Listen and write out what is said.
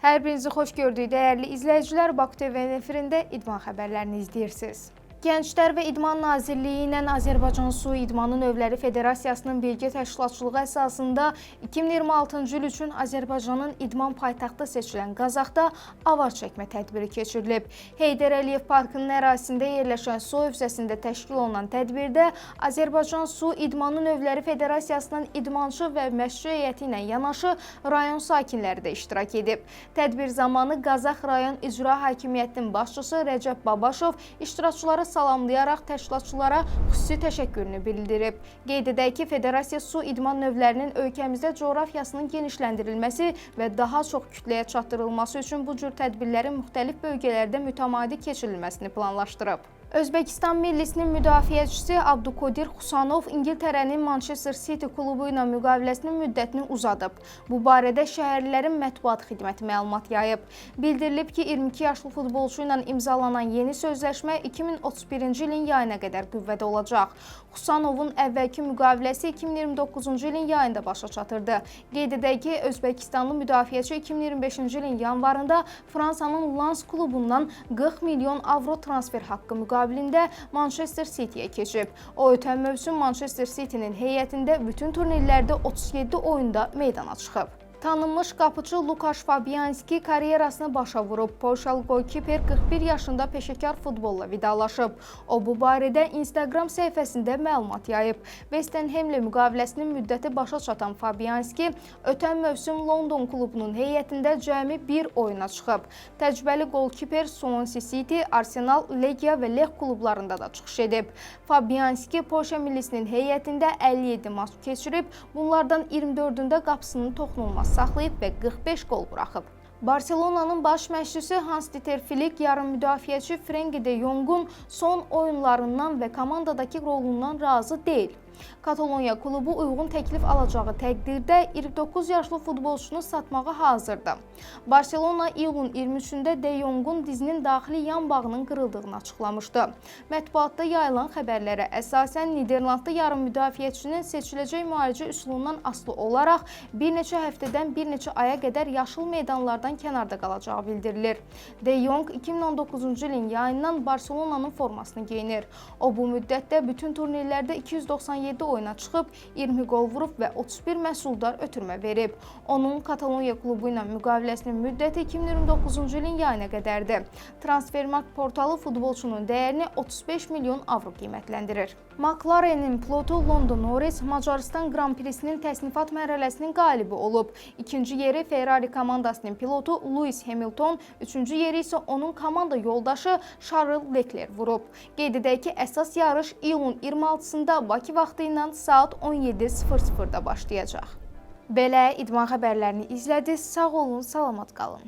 Hər birinizi xoş gördük, dəyərli izləyicilər. Baku TV-nin efirində idman xəbərlərini izləyirsiniz. Gənclər və İdman Nazirliyi ilə Azərbaycan Su İdmanı Növləri Federasiyasının birgə təşkilatçılığı əsasında 2026-cı il üçün Azərbaycanın idman paytaxtı seçilən Qazaxda avar çəkmə tədbiri keçirilib. Heydər Əliyev Parkının ərazisində yerləşən su hövzəsində təşkil olunan tədbirdə Azərbaycan Su İdmanı Növləri Federasiyasının idmançı və məşqçi heyəti ilə yanaşı rayon sakinləri də iştirak edib. Tədbir zamanı Qazax rayon İcra Hakimiyyətinin başçısı Rəcəb Babaşov iştirakçıları salamlayaraq təşkilatçılara xüsusi təşəkkürünü bildirib. Qeyd edək ki, federasiya su idman növlərinin ölkəmizdə coğrafiyasının genişləndirilməsi və daha çox kütləyə çatdırılması üçün bu cür tədbirlərin müxtəlif bölgələrdə mütəmadi keçirilməsini planlaşdırıb. Özbəkistan millisinin müdafiəçisi Abdukodir Xusanov İngiltərənin Manchester City klubu ilə müqaviləsinin müddətini uzadıb. Bu barədə şəhərlilərin mətbuat xidməti məlumat yayıb. Bildirilib ki, 22 yaşlı futbolçu ilə imzalanan yeni sözləşmə 2031-ci ilin yayına qədər qüvvədə olacaq. Xusanovun əvvəlki müqaviləsi 2029-cu ilin yayında başa çatırdı. Qeyd edək ki, Özbəkistanlı müdafiəçi 2025-ci ilin yanvarında Fransanın Lens klubundan 40 milyon avro transfer haqqı müqabilində Manchester City-yə keçib. O ötən mövsüm Manchester City-nin heyətində bütün turnirlərdə 37 oyunda meydana çıxıb. Tanınmış qapıçı Lukasz Fabianski karyerasını başa vurub. Polşalı golkiper 41 yaşında peşəkar futbolla vidalaşıb. O bu barədə Instagram səhifəsində məlumat yayıb. West Hamlə müqaviləsinin müddəti başa çatan Fabianski ötən mövsüm London klubunun heyətində cəmi bir oyuna çıxıb. Təcrübəli golkiper Swansea City, Arsenal, Legia və Lech klublarında da çıxış edib. Fabianski Polşa millisinin heyətində 57 maç keçirib, bunlardan 24-ündə qapısının toxunulmaz saxlayıb və 45 qol buraxıb. Barselonanın baş məşqçisi Hans-Dieter Flick yarım müdafiəçi Frenkie de Jong'un son oyunlarından və komandadakı rolundan razı deyil. Kataloniya klubu uyğun təklif alacağı təqdirdə 29 yaşlı futbolçunu satmağa hazırdır. Barselona iyulun 23-ündə De Jong'un dizinin daxili yan bağının qırıldığını açıqlamışdı. Mətbuatda yayılan xəbərlərə əsasən Niderlandlı yarım müdafiəçinin seçiləcək müalicə üsulundan asılı olaraq bir neçə həftədən bir neçə aya qədər yaşıl meydanlardan kənarda qalacağı bildirilir. De Jong 2019-cu ilin yayından Barselonanın formasını geyinir. O bu müddətdə bütün turnirlərdə 297 oyuna çıxıb, 20 qol vurub və 31 məhsuldar ötürmə verib. Onun Kataloniya klubu ilə müqaviləsinin müddəti 2029-cu ilin yayına qədərdir. Transfermarkt portalı futbolçunun dəyərini 35 milyon avro qiymətləndirir. McLarenin pilotu Lando Norris Macarıstan Grand Prix-sinin təsnifat mərhələsinin qalibi olub. İkinci yeri Ferrari komandasının pilotu Lewis Hamilton, üçüncü yeri isə onun komanda yoldaşı Charles Leclerc vurub. Qeyd edək ki, əsas yarış iyulun 26-sında Bakı vaxtı ilə saat 17:00-da başlayacaq. Belə idman xəbərlərini izlədiniz. Sağ olun, salamat qalın.